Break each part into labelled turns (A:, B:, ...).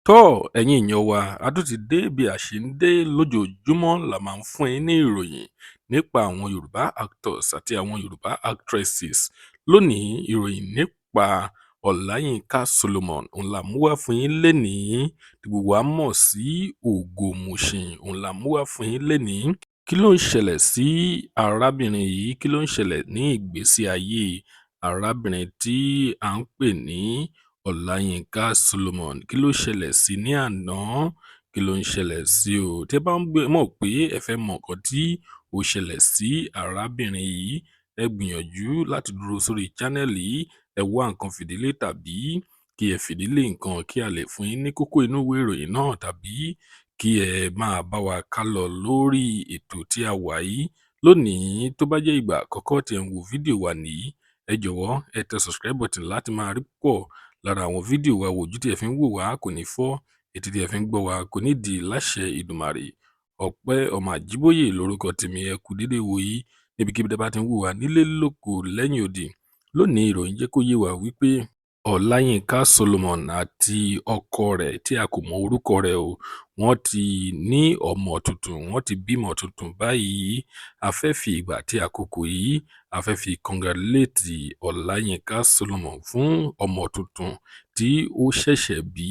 A: Tọ́ ẹ̀yin èèyàn wa, a tún ti dé bí a ṣe ń dé lójoojúmọ́ la máa ń fún yín ní ìròyìn nípa àwọn Yorùbá actors àti àwọn Yorùbá actresses. Lónìí, ìròyìn nípa Ọláyínká Solomon òun la mú wá fún yín lénìí, tí gbogbo wa mọ̀ sí Ògo Mushin, òun la mú wá fún yín lénìí. Kí ló ń ṣẹlẹ̀ sí arábìnrin yìí? Kí ló ń ṣẹlẹ̀ ní ìgbésí ayé arábìnrin tí à ń pè ní Ọláyínká Solomon? Kí ló ṣẹlẹ̀ sí ní àná? Kí ló ń ṣẹlẹ̀ sí o? Tí ẹ bá ń mọ̀ pé ẹ fẹ́ mọ nǹkan tí ó ṣẹlẹ̀ sí arábìnrin yìí, ẹ gbìyànjú láti dúró sórí channel yìí. Ẹ wá nǹkan fìdílé tàbí kí ẹ fìdílé nǹkan kí a lè fún yín ní kókó inú ìwé ìròyìn náà, tàbí kí ẹ máa bá wa ká lọ lórí ètò tí a wà yìí lónìí. Tó bá jẹ́ ìgbà àkọ́kọ́ tí ẹ ń wo fídíò wa nìyí, ẹ jọ̀wọ́, ẹ tẹ subscribe button láti máa rí púpọ̀ lára àwọn fídíò wa. Ojú tí ẹ fi ń wò wá kò ní fọ́, etí tí ẹ fi ń gbọ́ wa kò ní di láṣẹ Ìdùmàrè. Ọpẹ́ ọmọ Àjíbóyè lórúkọ tèmi. Ẹ kú dédé wò yìí níbikíbi tí ẹ bá ti ń wò wá nílé, lóko, lẹ́yìn odi. Lónìí, ìròyìn jẹ́ kó yé wa wípé Ọláyínká Solomon àti ọkọ rẹ̀ tí a kò mọ orúkọ rẹ̀ o, wọ́n ti ní ọmọ tuntun, wọ́n ti bímọ tuntun báyìí. A fẹ́ fi ìgbà àti àkókò yìí, a fẹ́ fi congratulate Ọláyínká Solomon fún ọmọ tuntun tí ó ṣẹ̀ṣẹ̀ bí.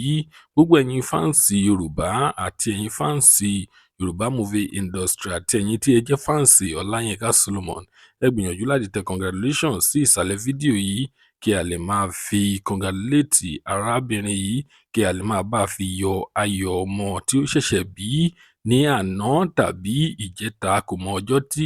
A: Gbogbo ẹ̀yin fans Yorùbá àti ẹ̀yin fans Yorùbá movie industry àti ẹ̀yin tí ẹ jẹ́ fans Ọláyínká Solomon, ẹ gbìyànjú láti tẹ congratulations sí ìsàlẹ̀ fídíò yìí kí a lè máa fi congratulate arábìnrin yìí, kí a lè máa bá a fi yọ ayọ̀ ọmọ tí ó ṣẹ̀ṣẹ̀ bí ní àná tàbí ìjẹta, kò mọ ọjọ́ tí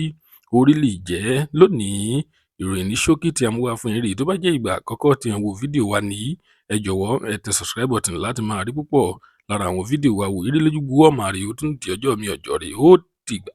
A: orí lè jẹ́ lónìí. Ìròyìn ní ṣókí tí a mú wá fún yín rèé. Tó bá jẹ́ ìgbà àkọ́kọ́ tí ẹ ń wo fídíò wa nìyí, ẹ jọ̀wọ́, ẹ tẹ subscribe button láti máa rí púpọ̀ lára àwọn fídíò wa wò. Ire lójú gbogbo ọmọ rè. Ó tún di ọjọ́ mi, ọjọ́ rè, ó dìgbà.